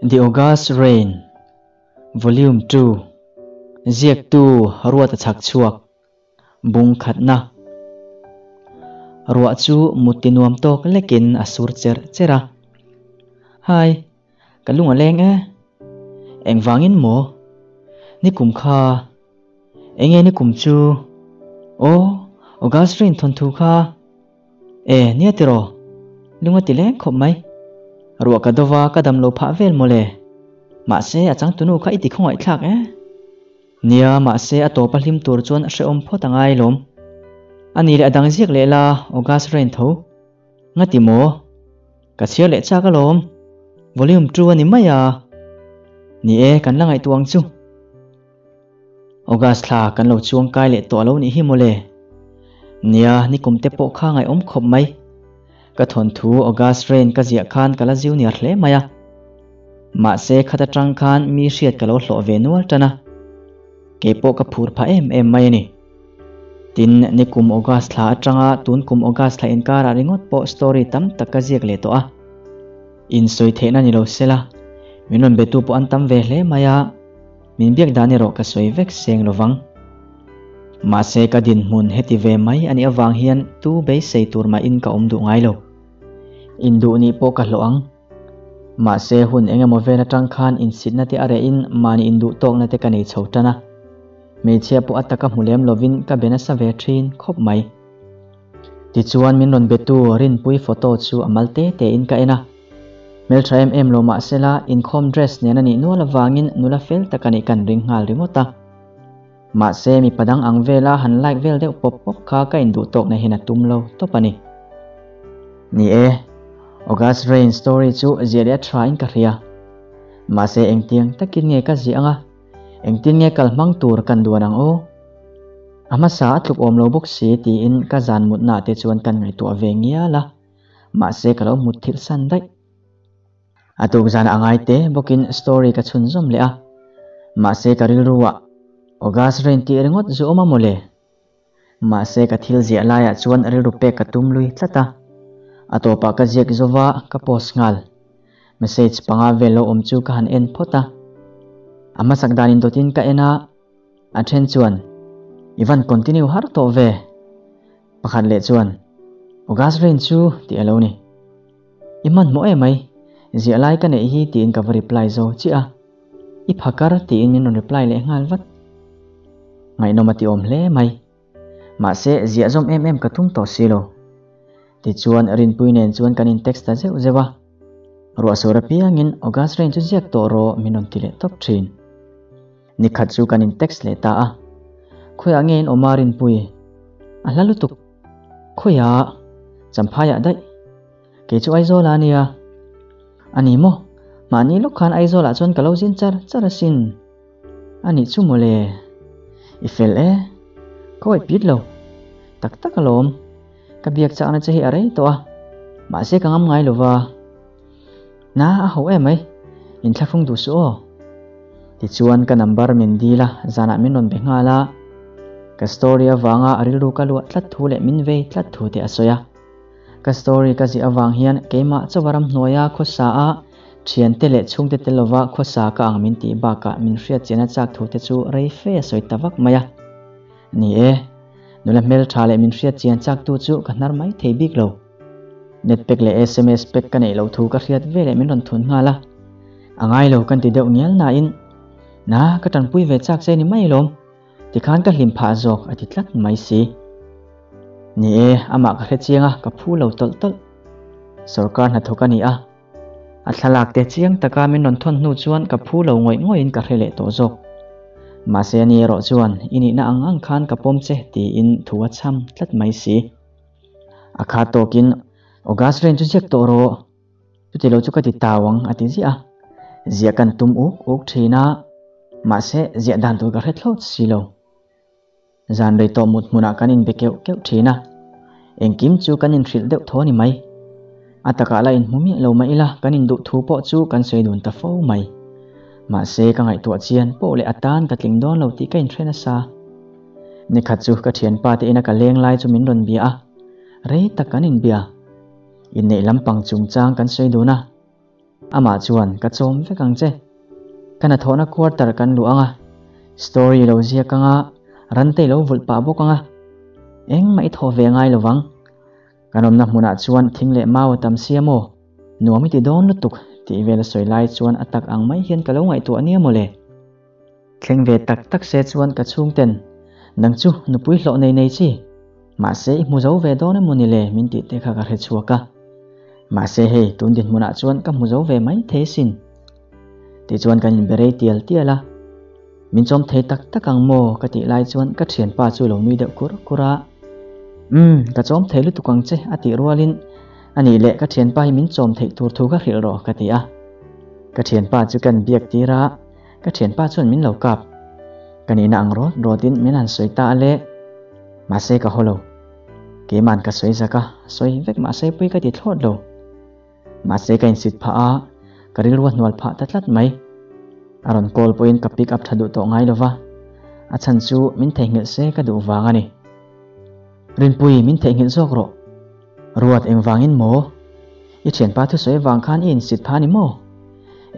The August Rain, Volume 2, Ziaktu Ruata Chhakchhuak, Bung khatna. Ruah chu mut ti nuam tawk lekin a sur cher cher a. Hai, ka lung a leng e. Engvangin maw? Nikum kha. Enge nikum chu? Aw, August Rain thawnthu kha. E, nia tiraw? Lung a ti leng khawp mai. Ruah ka dova ka dam lo phah vel mawle. Mahse, a changtunu kha i ti khawngaihthlak e. Nia, mahse a tawpa hlim tur chuan hrehawm phawt a ngai lawm. A ni leh a dang ziak leh la, August rain tho. Nga ti maw? Ka chhiar leh chak alawm. Volume 2 a ni mai a. Ni e, kan la ngaihtuah ang chu. August thla kan lo chuang kai leh tawh lo nih hi mawle. Nia, nikum te pawh kha ngaihawm khawp mai. Ka thawnthu August rain ka ziah khan ka la junior hle mai a. Mahse khat atang khan mi hriat ka lo hlawh ve nual tan a. Kei pawh ka phur phah em em mai a ni. Tin, nikum August thla atanga tun kum August thla inkarah ringawt pawh story tam tak ka ziak leh tawh a. Insawi theihna ni lo sela, min rawn betu pawh an tam ve hle mai a. Min biak dan erawh ka sawi vek seng lovang. Mahse ka dinhmun heti ve mai a nih avang hian tu beisei tur mahin ka awm duh ngai lo. Induh nih pawh ka hlawh ang. Mahse hun eng emaw vel atang khan insitna te a rehin mahni induh tawkna te ka nei chho tan a. Hmeichhia pawh a taka hmu lem lovin ka be nasa ve thin khawp mai. Tichuan min rawn betu Rinpui photo chu a mal te tein ka en a. Hmeltha em em lo mah sela inkhawm dress nen a nih nual avangin nula fel tak a nih kan ring nghal ringawt a. Mahse mipa dang ang vela han like vel deuh pawp pawp kha ka induh tawkna hian a tum lo tawp a ni. Ni e, August Rain story chu ziah leh a tha in ka hria. Mahse engtiang takin nge ka ziah anga engtin nge kal hmang tur kan duan ang aw? A hmasa a tluk awm lo bawk si tiin ka zan mutnaah te chuan kan ngaihtuah ve ngial a, mahse ka lo mut thilh san daih. A tuk zan a ngai te bawkin story ka chhunzawm leh a, mahse ka rilruah August rain tih ringawt zu awm a mawle. Mahse ka thil ziah laiah chuan rilru pek ka tum lui tlat a, a tawpah ka ziak zova ka post nghal. Message panga vel lo awm chu ka han en phawt a, a hmasak danin dawtin ka en a, A then chuan, I van continue har tawh ve. Pakhat leh chuan, August rain chu tih a lo ni. I hmanhmawh em mai, ziah lai ka neih hi tiin ka va reply zo chiah a. I phakar tiin min rawn reply leh nghal vat. Ngaihnawm a ti awm hle mai. Mahse, ziah zawm em em ka tum tawh si lo. Tichuan, Rinpui nen chuan kan in text ta zeuh zeuh a. Ruah sur apiangin August rain chu ziak tawh rawh min rawn ti leh tawp thin. Nikhat chu kan in text leh ta a. Khawiah nge in awm a Rinpui? A hla lutuk. Khawiah? Champhaiah daih. Kei chu Aizawl a nia. A ni maw? Mahni lawk khan Aizawlah chuan ka lo zin char char asin. A nih chu mawle. I fel e. Ka awih pit lo. Tak tak alawm. Ka biak chakna che hi a rei tawh a. Mahse ka ngam ngai lova. Na a ho em mai, inthlahrung duh suh aw. Tichuan ka number min dil a, zanah min rawn be nghal a. Ka story avanga a rilru ka luah tlat thu leh min vei tlat thu te a sawi a. Ka story ka ziah avang hian keimah chauha ramhnuaia khawsa a, thiante leh chhungte tel lova khawsa ka ang min tih bakah min hriat chiahna chak thu te chu rei fe a sawi ta vak mai a. Ni e, nula hmeltha leh min hriat chian chak tu chu ka hnar mai thei bik lo. Net pack leh sms pack ka neih loh thu ka hriat veleh min rawn thun nghal a. A ngai lo kan ti deuh ngial nain, Na, ka tanpui ve chak che ni mai lawm, tikhan ka hlim phah zawk a ti tlat mai si. Ni e, amah ka hre chiang a, ka phu lo tawlh tawlh. Sorkar hnathawk a ni a, a thlalak te chiang taka min rawn thawn hnu chuan ka phu lo ngawih ngawihin ka hre leh tawh zawk. Mahse ani erawh chuan i nihna ang ang khan ka pawm che tiin thu a chham tlat mai si. A kha tawkin, August rain chu ziak tawh rawh, chuti lo chu ka ti tau ang a ti ziah a. Ziah kan tum uk uk thin a, mahse ziah dan tur ka hre thlawt si lo. Zan rei tawh mut hmunah kan inbe keuh keuh thin a, engkim chu kan inhrilh deuh tho a ni mai. A takah la inhmu miah lo mah ila kan induh thu pawh chu kan sawi dun ta fo mai. Mahse ka ngaihtuah chian pawh leh atan ka tling dawn lo tih ka inhre nasa. Nikhat chu ka thianpa te ina ka leng lai chu min rawn bia a, rei tak kan inbia. Inneih lampang chungchang kan sawi dun a. Amah chuan ka chawm vek ang che. Ka hnathawhna quarter kan luh ang a, story lo ziak ang a, rante i lo vulh pah bawk ang a. Engmah i thawh ve ngai lo vang. Kan awmna hmunah chuan thing leh mau a tam sia maw? Nuam i ti dawn lutuk tih vel a sawi lai chuan a tak ang mai hian ka lo ngaihtuah nia mawle. Thleng ve tak tak se chuan ka chhungten, Nang chu nupui hlawh nei nei chi, mahse i hmu zo ve dawn emaw ni le min tih te kha ka hre chhuak a. Mahse hei tun dinhmunah chuan ka hmu zo ve mai thei sin. Tichuan kan inbe rei tial tial a. Min chawm thei tak tak ang maw ka tih lai chuan ka thianpa chu lo nui deuh kur kur a. Umm, ka chawm thei lutuk ang che a tih rualin a nih leh ka thianpa hi min chawm theih tur thu ka hrilh rawh ka ti a. Ka thianpa chu kan biak tir a, ka thianpa chuan min lo kap. Ka nihna ang rawt rawtin min han sawi ta a le. Mahse ka haw lo. Keima'n ka sawi zak a, sawi vek mahse pui ka ti thlawt lo. Mahse ka insit phah a, ka rilru a hnual phah ta tlat mai. A rawn call pawhin ka pick up tha duh tawh ngai lova, a chhan chu min theihnghilh se ka duh vang a ni. Rinpui, min theihnghilh zawk rawh. Ruat engvangin maw? I thianpa thusawi vang khan i insit phah a ni maw?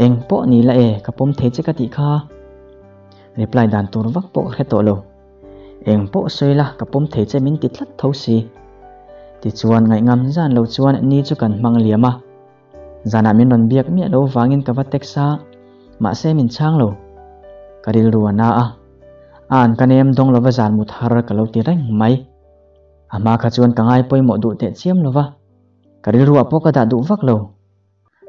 Eng pawh ni la e, ka pawm thei che ka tih kha. Reply dan tur vak pawh ka hre tawh lo. Eng pawh sawi la ka pawm thei che min ti tlat tho si. Tichuan ngaihngam zan lo chuan ni chu kan hmang liam a. Zanah min rawn biak miah lo vangin ka va text a, mahse min chhang lo. Ka rilru a na a, a an ka nem dawng lova zan mut har ka lo ti reng mai. A hma kha chuan ka ngai pawimawh duh teh chiam lova, ka rilruah pawh ka dah duh vak lo.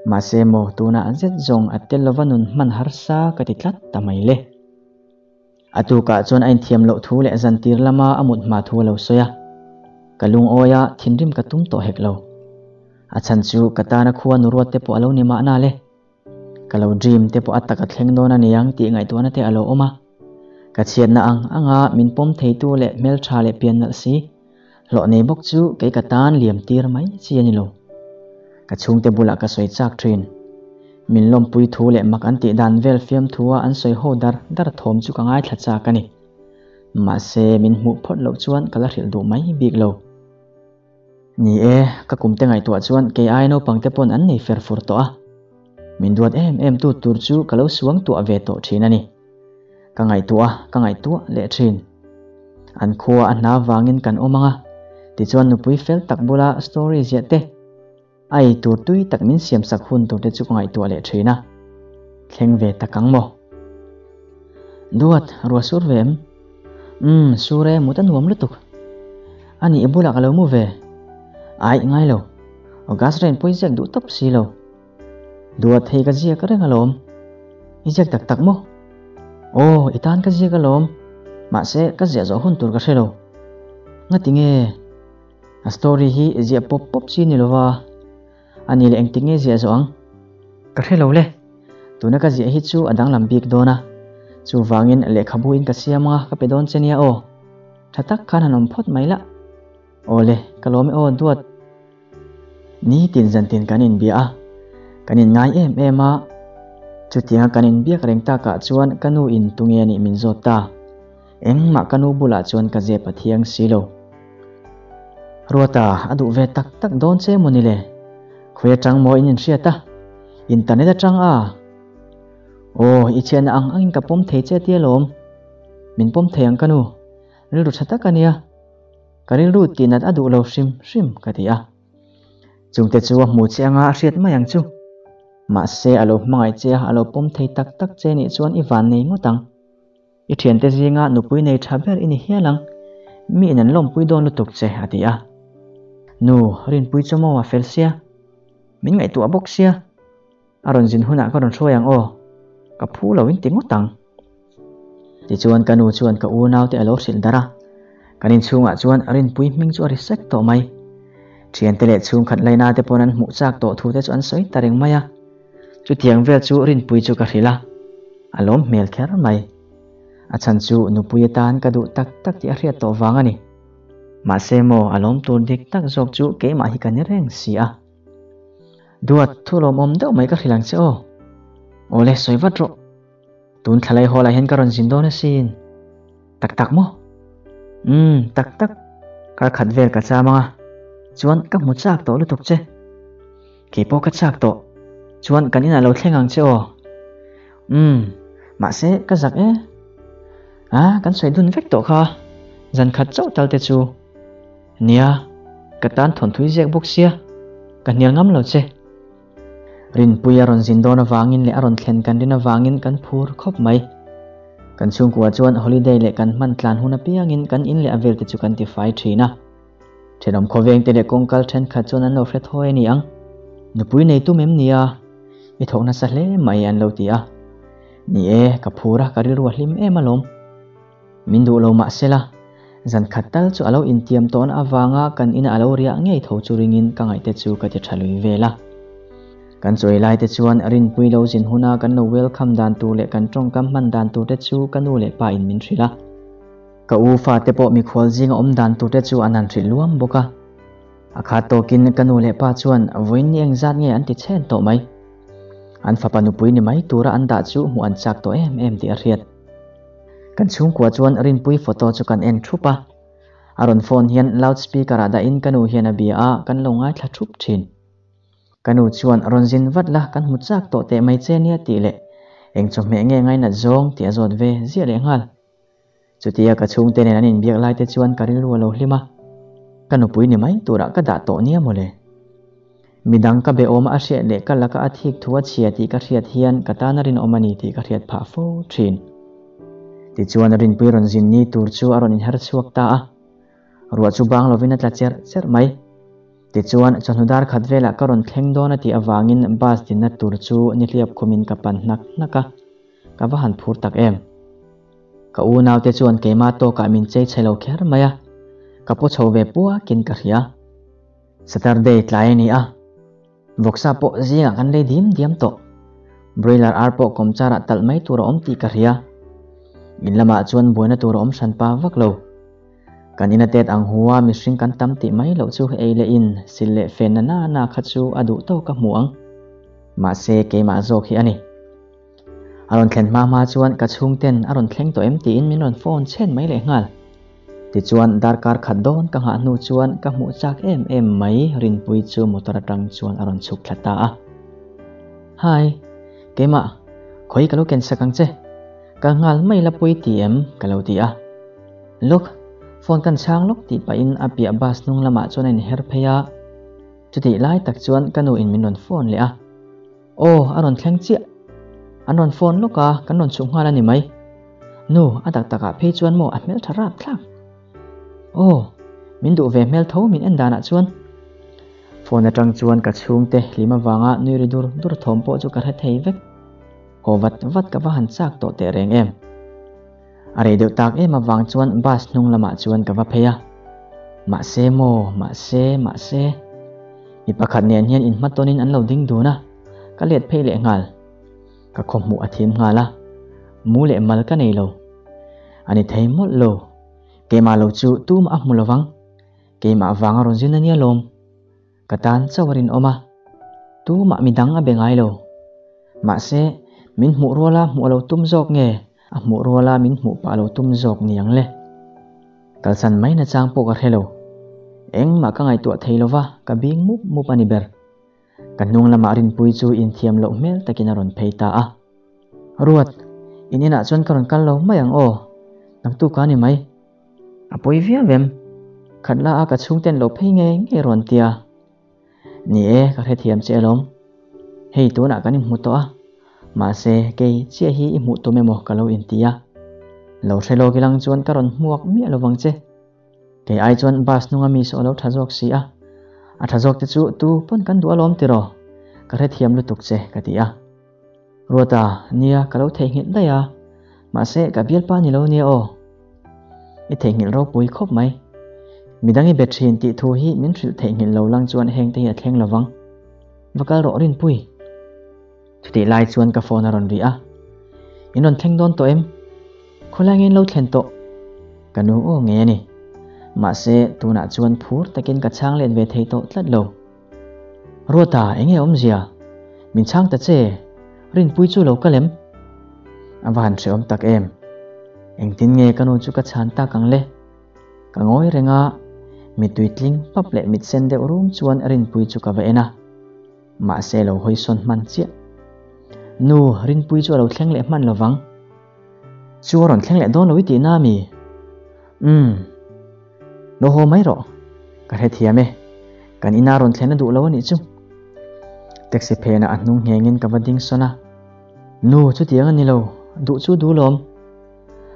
Mahse maw tunah zet zawng a tel lova nun hman harsa ka ti tlat ta mai le. A tukah chuan a inthiam loh thu leh zantir lama a mut hma thu a lo sawi a. Ka lungawi a, thinrim ka tum tawh hek lo. A chhan chu ka tana khua nu ruat te pawh a lo ni mahna le. Ka lo dream te pawh a tak a thleng dawn a niang tih ngaihtuahna te a lo awm a. Ka chhiatna ang anga min pawm theitu leh hmeltha leh pian nalh si, hlawh nei bawk chu kei ka tan liam tir mai chi a ni lo. Ka chhungte bulah ka sawi chak thin. Min lawmpui thu leh mak an tih dan vel fiamthua an sawi ho dar dar thawm chu ka ngaithla chak a ni. Mahse, min hmuh phawt loh chuan ka la hrilh duh mai bik lo. Ni e, ka kumte ngaihtuah chuan kei ai naupangte pawn an nei fer fur tawh a. Min duat em em tu tur chu ka lo suang tuah ve tawh thin a ni. Ka ngaihtuah a, ka ngaihtuah leh thin. An khua a hna vangin kan awm ang a, tichuan nupui fel tak bula story ziah te, a ei tur tui tak min siam sak hun tur te chu ka ngaihtuah leh thin a. Thleng ve tak ang maw? Duat, ruah sur ve em? Umm, sur e, mut a nuam lutuk. A nih i bulah ka lo mu ve. Aih, ngai lo. August rain pawh i ziak duh tawp si lo. Duat hei ka ziak reng alawm. I ziak tak tak maw? Aw, i tan ka ziak alawm. Mahse, ka ziah zawh hun tur ka hre lo. Ngati nge? A story hi i ziah pawp pawp chi ni lova, a ni leh engtik nge ziah zawh ang? Ka hre lo le. Tuna ka ziah hi chu a danglam bik dawn a. Chuvangin lehkhabu in ka siam anga ka pe dawn che nia aw. Tha tak khan han awm phawt mai lah. Aw le, ka lawm e aw duat. Nitin zantin kan inbia a, kan inngai em em a. Chutianga kan inbiak reng takah chuan ka nu in tunge anih min zawt ta. Engmah ka nu bulah chuan ka zep a thiang si lo. Ruata, a duh ve tak tak dawn che maw ni le? Khawi atang maw in inhriat a? Internet atang a? Aw, i chhiatna ang angin ka pawm thei che tia lawm. Min pawm thei ang ka nu. Rilru tha tak a nia. Ka rilru tihnat a duh lo hrim hrim ka ti a. Chungte chu a hmu che anga a hriat mai ang chu. Mahse a lo hmangaih che a, a lo pawm thei tak tak che nih chuan i van nei ngawt ang. I thiante zinga nupui nei tha ber i ni hial ang. Mi in an lawmpui dawn lutuk che a ti a. Nu, Rinpui chu maw a fel sia. Min ngaihtuah bawk sia. A rawn zin hunah ka rawn hruai ang aw. Ka phu lo in ti ngawt ang. Tichuan ka nu chuan ka unaute a lo hrilh darh a. Kan inchhungah chuan Rinpui hming chu a ri sek tawh mai. Thiante leh chhungkhat laina te pawn an hmuh chak tawh thu te chu an sawi ta reng mai a. Chutiang vel chu Rinpui chu ka hrilh a, a lawm hmel kher mai. A chhan chu nupui atan ka duh tak tak tih a hriat tawh vang a ni. Mahse maw a lawm tur dik tak zawk chu keimah hi ka ni reng si a. Duat, thu lawmawm deuh mai ka hrilh ang che aw. Awle, sawi vat rawh. Tun thlalai hawlah hian ka rawn zin dawn asin. Tak tak maw? Umm, tak tak. Kar khat vel ka cham ang a, chuan ka hmu chak tawh lutuk che. Kei pawh ka chak tawh. Chuan kan inah lo thleng ang che aw. Umm, mahse ka zak e. A, kan sawi dun vek tawh kha. Zan khat chauh tal te chu. Nia, ka tan thawnthui ziak bawk sia, ka hnial ngam lo che. Rinpui a rawn zin dawn avangin leh a rawn thlen kan rin avangin kan phur khawp mai. Kan chhungkua chuan holiday leh kan hman tlan hun apiangin kan in leh a vel te chu kan tifai thin a. Thenawm khawveng te leh kawngkal thenkhat chuan an lo hre thawi a ni ang. Nupui nei tum em nia? I thawk nasa hle mai an lo ti a. Ni e, ka phur a, ka rilru a hlim em alawm. Min duh lo mah sela, zan khat tal chu a lo intiam tawhna avanga kan ina a lo riah ngei tho chu ringin ka ngaihte chu ka ti tha lui vel a. Kan chawi lai te chuan Rinpui lo zin huna kan lo welcome dan tur leh kan tawngkam hman dan tur te chu ka nu leh pa in min hrilh a. Ka u fate pawh mikhual zinga awm dan tur te chu an han hrilh luam bawk a. A khat tawkin ka nu leh pa chuan vawiin ni engzat nge an ti chhen tawh mai. An fapa nupui ni mai tura an dah chu hmuh an chak tawh em em tih a hriat. Kan chhungkua chuan Rinpui photo chu kan en thup a. A rawn phone hian loud speaker ah dahin ka nu hian a bia a, kan lo ngaithla thup thin. Ka nu chuan rawn zin vat la, kan hmu chak tawh teh mai che nia tih leh eng chawhmeh nge ngainat zawng tih a zawt ve ziah leh nghal. Chutia ka chhungte nen an inbiak lai te chuan ka rilru a lo hlim a, ka nupui ni mai turah ka dah tawh nia mawle. Midang ka be awm a hriat leh ka laka a thik thu a chhia tih ka hriat hian ka tan a rinawm a ni tih ka hriat phah fo thin. Tichuan Rinpui rawn zin ni tur chu a rawn inher chhuak ta a, ruah chu bang lovin a tla cherh cherh mai. Tichuan chawhnu dar khat velah ka rawn thleng dawn a tih avangin bus dinna tur chu nihliap khumin ka pan hnak hnak a, ka va han phur tak em. Ka unaute chuan keimah tawkah min chei chhe lo kher mai a, ka paw chho ve puakin ka hria. Saturday tlai a ni a, vawksa pawh zingah kan lei dim diam tawh. Broiler ar pawh kawmcharah talh mai tur a awm tih ka hria. In lamah chuan buaina tur a awm hran pa vak lo. Kan ina tet ang hu a mihring kan tam tih mai loh chu ei leh in sil leh fen na na na kha chu a duh tawk a hmu ang. Mahse keimah zawk hi a ni. A rawn thlen hma hma chuan ka chhungten a rawn thleng tawh em tiin min rawn phone chhen mai leh nghal. Tichuan darkar khat dawn ka nghah hnu chuan ka hmuh chak em em mai Rinpui chu motor atang chuan a rawn chhuk thla ta a. Hi, keimah, khawi ka lo ken sak ang che. Kal nghal mai la pui ti em? ka lo ti a. Look, phone kan chhang lawk tih pahin a piah bus hnung lamah chuan a inher phei a. Chutih lai tak chuan ka nu in min rawn phone leh a. Aw, a rawn thleng chiah. An rawn phone lawk a, kan rawn chhuh nghal a ni mai. Nu, a tak takah phei chuan maw a hmel tha rap thlak. Aw, min duh ve hmel tho min en danah chuan. Phone atang chuan ka chhungte hlim avanga nui ri dur dur thawm pawh chu ka hre thei vek. Haw vat vat ka va han chak tawh teh reng em. A rei deuh tak em avang chuan bus hnung lamah chuan ka va phei a. Mahse maw, mahse, mahse. Mi pakhat nen hian inhmatawnin an lo ding dun a, ka let phei leh nghal. Ka khawhmuh a thim nghal a, mu leh mal ka nei lo. A ni thei mawlh lo, keimah lo chu tumah a hmu lovang. Keimah vanga rawn zin a nia lawm. Ka tan chauh a rinawm a, tumah midang a be ngai lo. Mahse, min hmuh ruala hmuh a lo tum zawk nge a hmuh ruala min hmuh pah a lo tum zawk ni ang le? Kalsan mai nachang pawh ka hre lo. Engmah ka ngaihtuah thei lova, ka bing mup mup a ni ber. Ka hnung lamah Rinpui chu inthiam loh hmel takin a rawn phei ta a. Ruat, in inah chuan ka rawn kal lo mai ang aw. Naktuk a ni mai. A pawi viau em? Khat la a ka chhungten lo phei ngei ngei rawn tia. Ni e, ka hrethiam che alawm. Hei tunah kan inhmu tawh a, mahse kei chiah hi i hmuh tum emaw ka lo inti a. Lo hre lawk ilang chuan ka rawn hmuak miah lovang che. Kei ai chuan bus hnunga mi saw a lo tha zawk si a, a tha zawk te chu tu pawn kan duh alawm tiraw? Ka hrethiam lutuk che ka ti a. Ruata, nia ka lo theihnghilh daih a, mahse ka bialpa ni lo nia aw. I theihnghilh ropui khawp mai. Midang i be thin tih thu hi min hrilh theihnghilh lo lang chuan heng te hi a thleng lovang. Va kal rawh Rinpui. Chutih lai chuan ka phone a rawn ri a. In rawn thleng dawn tawh em? Khawlai nge in lo thlen tawh? Ka nu aw ngei a ni. Mahse tunah chuan phur takin ka chhang let ve thei tawh tlat lo. Ruata, eng nge awmzia? Min chhang ta che, Rinpui chu lo kal em? A va han hrehawm tak em? Engtin nge ka nu chu ka chhan tak ang le? Ka ngawi reng a, mittui tling pap leh mit sen deuh rum chuan Rinpui chu ka va en a. Mahse lo hawi sawn hman chiah. Nu, Rinpuii chu a lo thleng leh hman lo vang. Chu a rawn thleng leh dawn lo i tihna a mi? Umm. Lo haw mai rawh. Ka hrethiam e. Kan ina rawn thlen a duh lo a nih chu. Taxi phenah a hnung nghengin ka va ding sawn a. Nu, chutiang a ni lo. Duh chu duh lawm.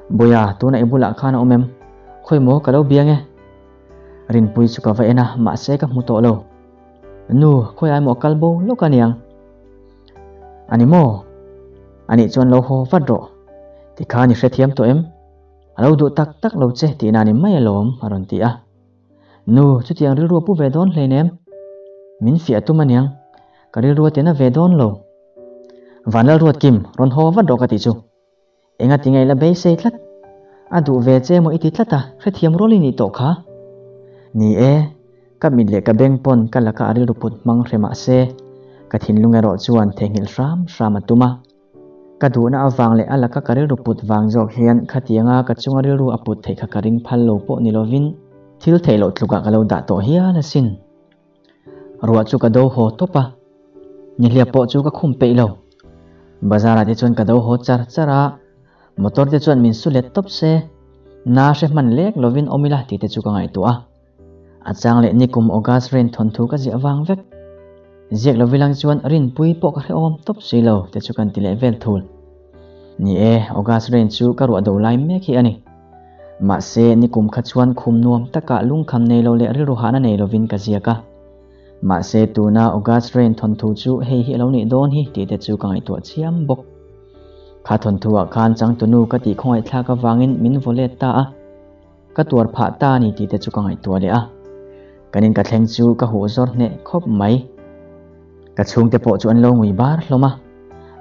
Bawiha, tuna i bulah khan a awm em? Khawi maw, ka lo biang e. Rinpuii chu ka va en a, mahse ka hmu tawh lo. Nu, khawi ai maw a kal bo lawk a niang? A ni maw? A nih chuan lo haw vat rawh. Tikhan i hrethiam tawh em? A lo duh tak tak lo che tihna a ni mai alawm, a rawn ti a. Nu, chutiang rilru a pu ve dawn hleinem. Min fiah tum aniang, ka rilru a tina ve dawn lo. Vanlalruat Kim, rawn haw vat rawh ka tih chu. Enga ti nge i la beisei tlat? A duh ve che emaw i ti tlat a, hrethiam rual i nih tawh kha. Ni e, ka mit leh ka beng pawn ka laka a rilru put hmang hre mah se, ka thinlung erawh chuan theihnghilh hram hram a tum a. Ka duhna avang leh a laka ka rilru put vang zawk hian khatianga ka chunga rilru a put theih kha ka ring phal lo pawh ni lovin thil theih loh tlukah ka lo dah tawh hial asin. Ruah chu ka do haw tawp a, nihliap pawh chu ka khum peih lo. Bazar ah te chuan ka do haw char char a, motor te chuan min su let tawp se, na hre hman lek lovin awm ila tih te chu ka ngaihtuah a. A chang leh nikum August rain thawnthu ka ziah vang vek. Ziak lo vilang chuan rinpui pawh ka hrehawm tawp si lo te chu kan ti leh vel thul. Ni e, August rain chu ka ruah do lai mek hi a ni. Mahse, nikum kha chuan khum nuam takah lungkham nei lo leh rilru hahna nei lovin ka ziak a. Mahse, tuna August rain thawnthu chu hei hi a lo nih dawn hi tih te chu ka ngaihtuah chiam bawk. Kha thawnthuah khan changtunu ka tih khawngaihthlak avangin min vaw let ta a. Ka tuar phah ta a ni tih te chu ka ngaihtuah leh a. Kan in ka thleng chu ka huh zawr hneh khawp mai. Ka chhungte pawh chu an lo ngui bar hlawm a,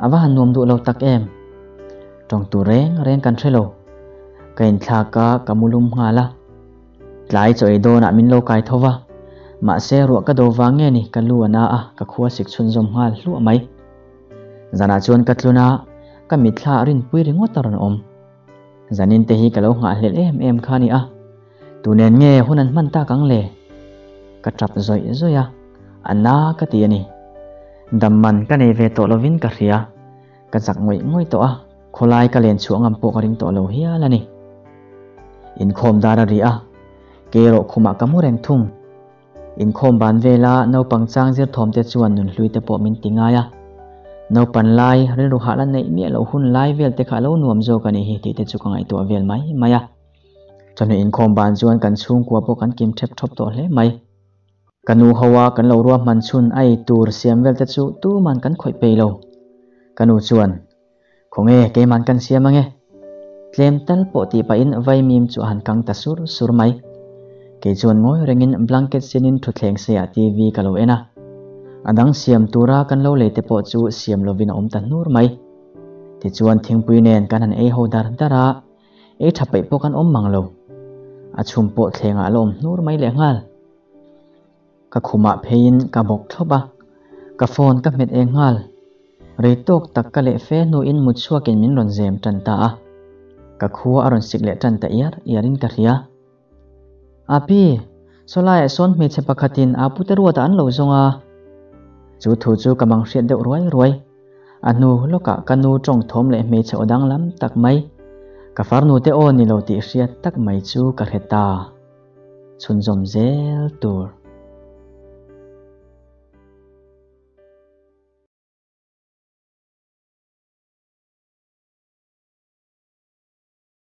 a va han nuam duh lo tak em. Tawng tur reng reng kan hre lo. Ka inthlak a, ka mu lum nghal a. Tlai chaw ei dawnah min lo kai tho va, mahse ruah ka do vang nge ni ka lu a na a, ka khua sik chhunzawm nghal hluah mai. Zanah chuan ka tlun a, ka mitthla a rinpui ringawt a rawn awm. Zanin te hi ka lo nghahhlelh em em kha a ni a, tu nen nge hun an hman tak ang le? Ka tap zawih zawih a, a na ka ti a ni. Dam man ka nei ve tawh lovin ka hria, ka zak ngawih ngawih tawh a, khawlai ka len chhuah ngam pawh ka ring tawh lo hial a ni. Inkhawm dar a ri a, kei erawh khumah ka mu reng thung. Inkhawm ban vela naupang chang zir thawm te chuan nunhlui te pawh min ti ngai a. Naupan lai, rilru hah la neih miah loh hun lai vel te kha a lo nuam zawk a nih hi tih te chu ka ngaihtuah vel mai mai a. Chawhnu inkhawm ban chuan kan chhungkua pawh kan kim thep thawp tawh hle mai. Ka nu ho a kan lo ruahman chhun a ei tur siam vel te chu tuman kan khawih pei lo. Ka nu chuan, Khawnge keiman kan siam ange? Tlem tal pawh tih pahin vaimim chu a han kang ta sur sur mai. Kei chuan ngawi rengin blanket sinin thutthleng seiah TV ka lo en a. A dang siam tura kan lo lei te pawh chu siam lovin a awm ta hnur mai. Tichuan thingpui nen kan han ei ho dar dar a, ei tha peih pawh kan awm mang lo. A chhum pawh thlengah a la awm hnur mai lehnghal. Ka khumah pheiin ka bawk thlawp a, ka phone ka hmet eng nghal. Rei tawk tak ka leh fe hnuin mut chhuakin min rawn zem tan ta a. Ka khua a rawn sik leh tan ta iar iarin ka hria. Api, saw laiah sawn hmeichhe pakhatin a pute ruatah an lo zawng a. Chu thu chu ka mang hriat deuh ruai ruai. A hnu lawkah ka nu tawng thawm leh hmeichhe aw danglam tak mai, ka farnu te aw ni lo tih hriat tak mai chu ka hre ta. Chhunzawm zel tur.